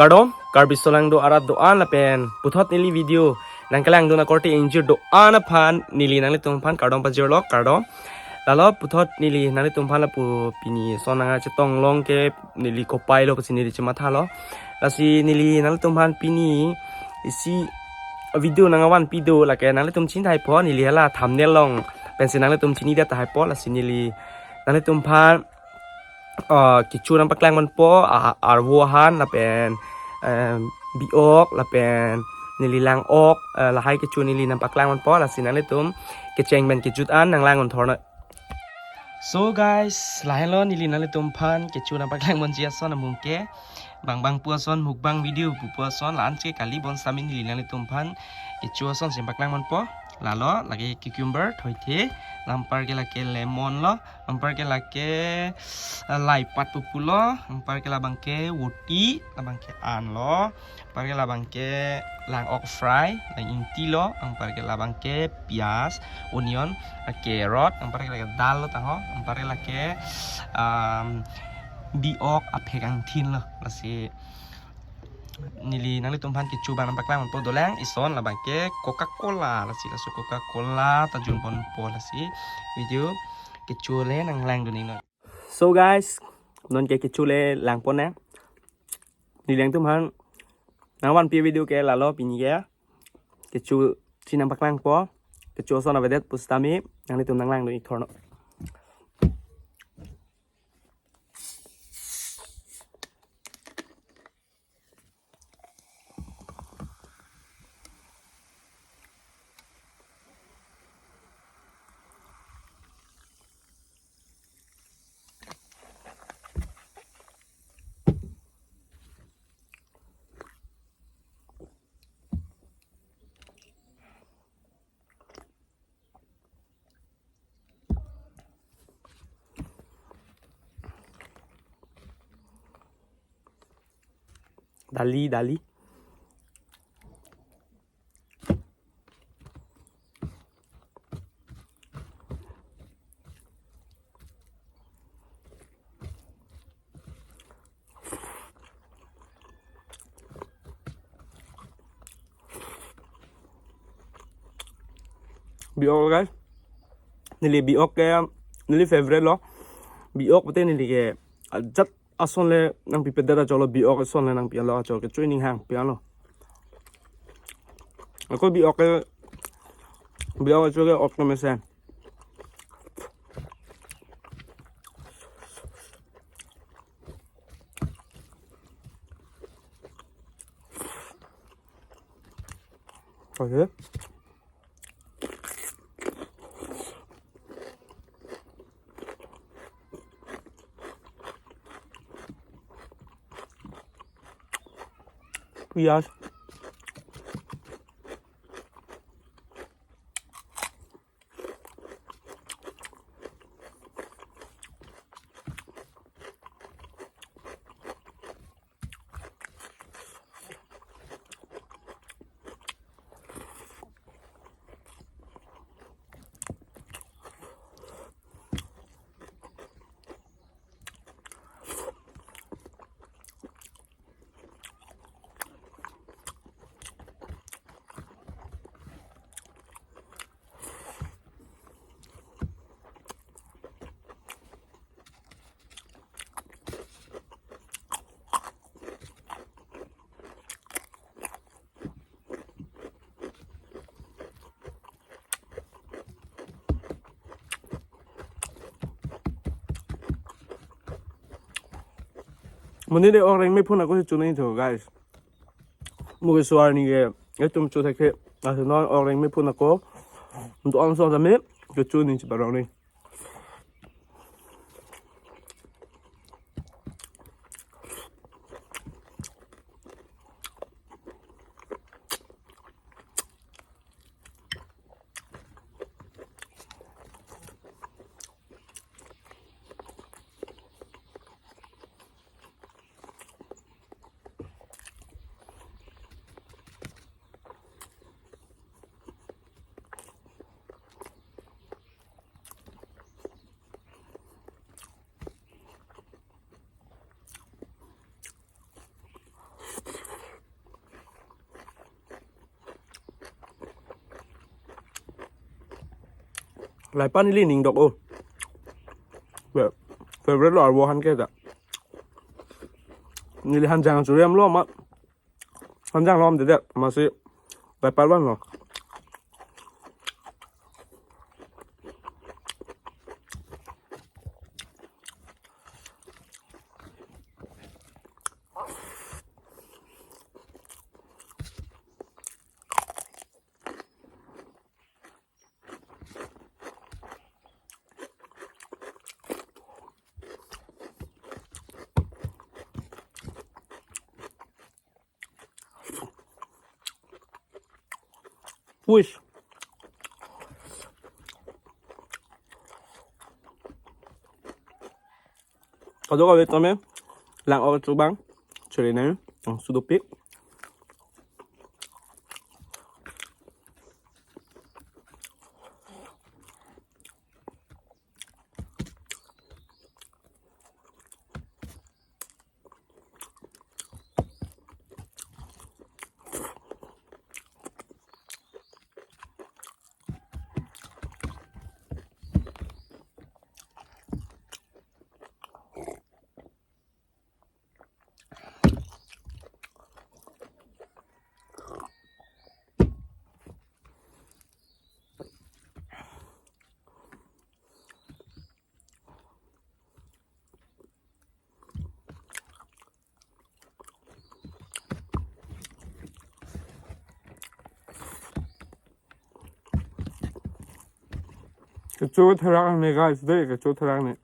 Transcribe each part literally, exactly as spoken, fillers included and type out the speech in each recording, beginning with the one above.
Kardom, Karbi aso lang do arat do-an lapen puthot neli video nangkelangdun akorte ingjir do-an aphan neli nanglitum aphan kardom pajirlo, kardom. Lalo puthot neli nanglitum aphan lapu pini ason nangkachetong long ke neli kopai lo pusi neli chemathalo. Lasi neli nanglitum aphan pini isi video nangvanpi do, lake nanglitum chinithaipo, neli hala thumbnail along pensi nanglitum chinidet tahaipo. Lasi neli nanglitum aphan, ah, kecho nangpaklang ponpo, ah, arvo ahan lapen, em, bi-ok lapen neli lang-ok, eh, lahai kecho neli nangpaklang ponpo. Lasi nanglitum kecheng pen kejut an nanglangdun thornoi. So guys, lahelo neli nanglitum aphan kecho nangpaklang ponji ason abang ke. Bang bang pu ason, mukbang video pu pu ason, la-an si kali, bonsitame neli nanglitum aphan kecho ason si nangpaklang ponpo. Lalo, lake cucumber, thoithe, anpar ke lake lemon lo, anpar ke lake, eh, laipat pu pulo, anpar ke labang ke woti, labang ke an lo, anpar ke labang ke lang-ok fry, lang ingti lo, anpar ke labang ke pias, onion, eh, carrot, anpar ke lake dal lo tangho, anpar ke lake, um, bi-ok aphek angthin lo. Lasi neli nanglitum aphan kecho abang nangpaklang ponpo, dolang ison, labang ke Coca-Cola, lasi laso Coca-Cola ta jun ponpo. Lasi video kecho le nanglangdun iknoi. So guys, non ke kecho le lang pon nang. Neli nanglitum aphan nangvanpi video ke lalo pini ke. Kecho si nangpaklangpo. Kecho ason avedet pusitame nanglitum nanglangdun ik thornoi. Dali, dali. Bi-ok guys. Neli bi-ok ke neli favorite lo. Bi-ok pute neli ke ajat ason le nangpipedet acholo, bi-ok ason le nangpi-alo acholo, kecho ining hang pi-alo. Ako bi-ok ke, bi-ok acholo ke ok mesen. Okay. Pias. Monit de ok reng mephun ako si choningthu guys. Mo keso arni ke etum chothekthe. Lasi non ok reng mephun ako do-an ason tame kecho nangchiparong ni. Laipan ili ning dok o. Be, favorite lo arvo aphan ke ta. Neli hanjang churi amlo ma. Hanjang lo amdedet. Masi laipan vanlo. Push. Kadokave tame lang-ok chubang. Churi nang, ang sudopik. Kecho therak ne guys, de kecho therak ne.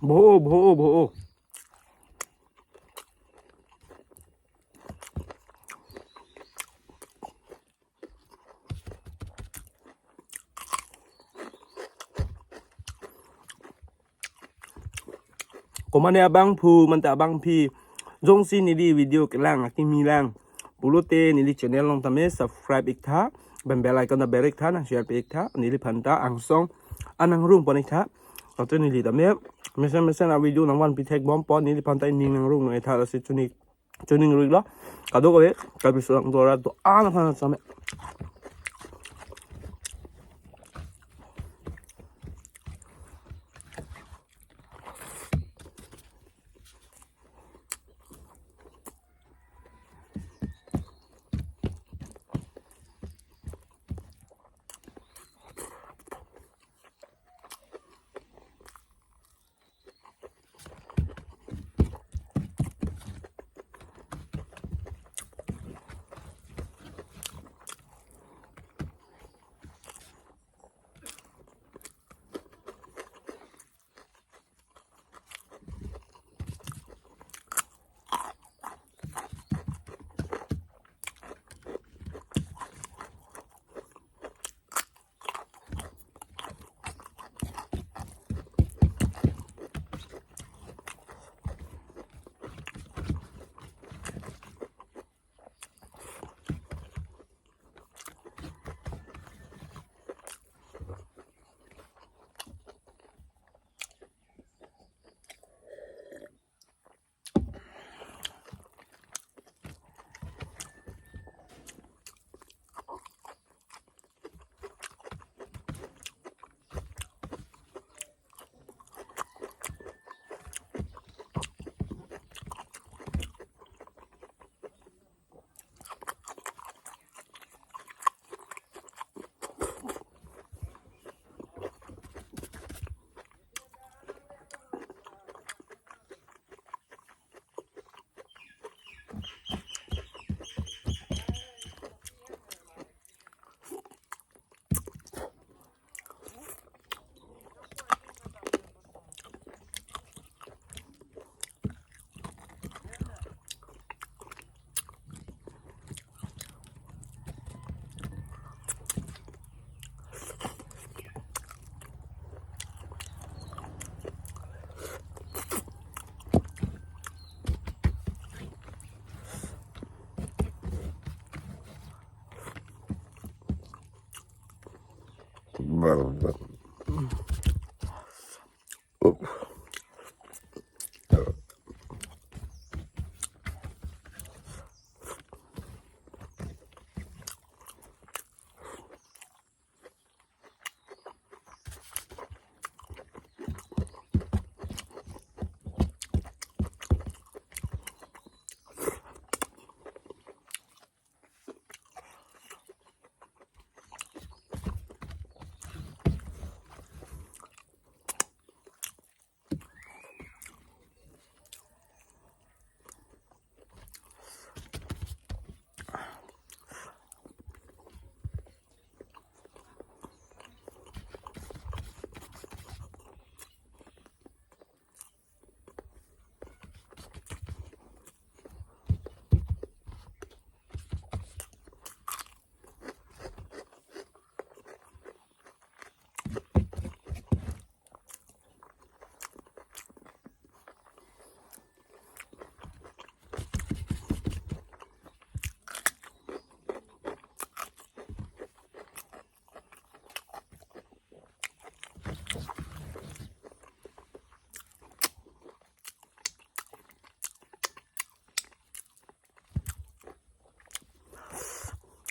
Bo, bo, bo. Komane abangphu manta abangpi jongsi neli video kelang akimi lang pulote neli channel along tame subscribe iktha, bell icon ta ber iktha, nang share pe iktha, neliphan ta angsong anang rung pon iktha. Ante neli tame mesen mesen a video nangvanpi thekbom pon, neliphan ta ining nang rung noi tha, lasi chuni chuni rui lo. Kadokave, kabi surang dora do ana thana same.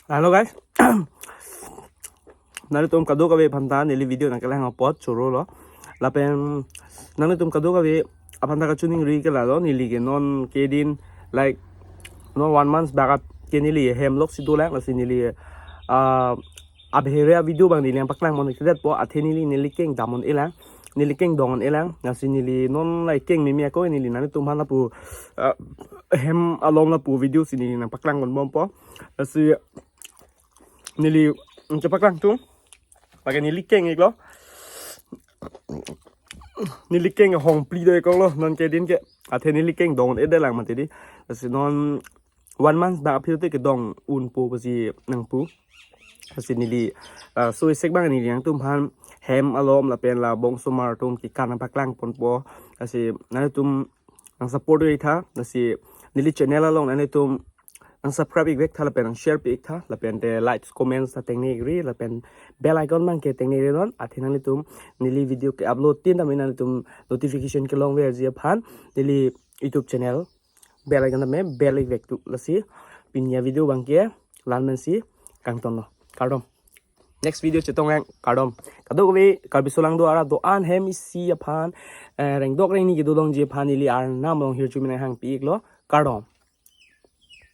Hello guys. Nanglitum kadokave aphanta neli video nangkelang apot choro lo. Lapen nanglitum kadokave aphanta kachiningri ke lalo, neli ke non kedin, like, non one month back ke neli hem lok si dolang, lasi neli, ah, abhere video abang neli nangpaklang mon kedetpo, athe neli, neli keng dam un-elang, neli keng dong un-elang, lasi neli non, like, keng mimi ako neli nanglitum aphan lapu, ah, hem alom lapu video si neli nangpaklang ponbompo. Lasi neli, mm, chepaklang tung. Lake neli keng iklo. Neli keng hongpli do iklo non kedin ke. Athe neli keng dong un-edelang mati di. Lasi non one month back aphi te kedong unpo pusi nangpu. Lasi neli, ah, so isek abang neli nangtum aphan hem alom lapen la bongsomar atum kekan nangpaklang ponpo. Lasi nanglitum nang support ik tha, lasi neli channel along nanglitum nang subscribe ik vek tha, lapen nang share pi ik tha, lapen te likes, comments ta tengne ik ri, lapen bell icon abang ke tengne ik ri non, athe nanglitum neli video ke upload tin tame nanglitum notification kelong verji aphan neli YouTube channel bell icon tame bell ik vek tu. Lasi pini avideo abang ke la-an pensi kangton lo. Kardom. Next video chetong lang, kardom. Kadokave Karbi aso lang do arat do-an hem isi aphan, eh, rengdok rengni kedo longji aphan neli arnam along hirjume nanghangpi iklo. Kardom.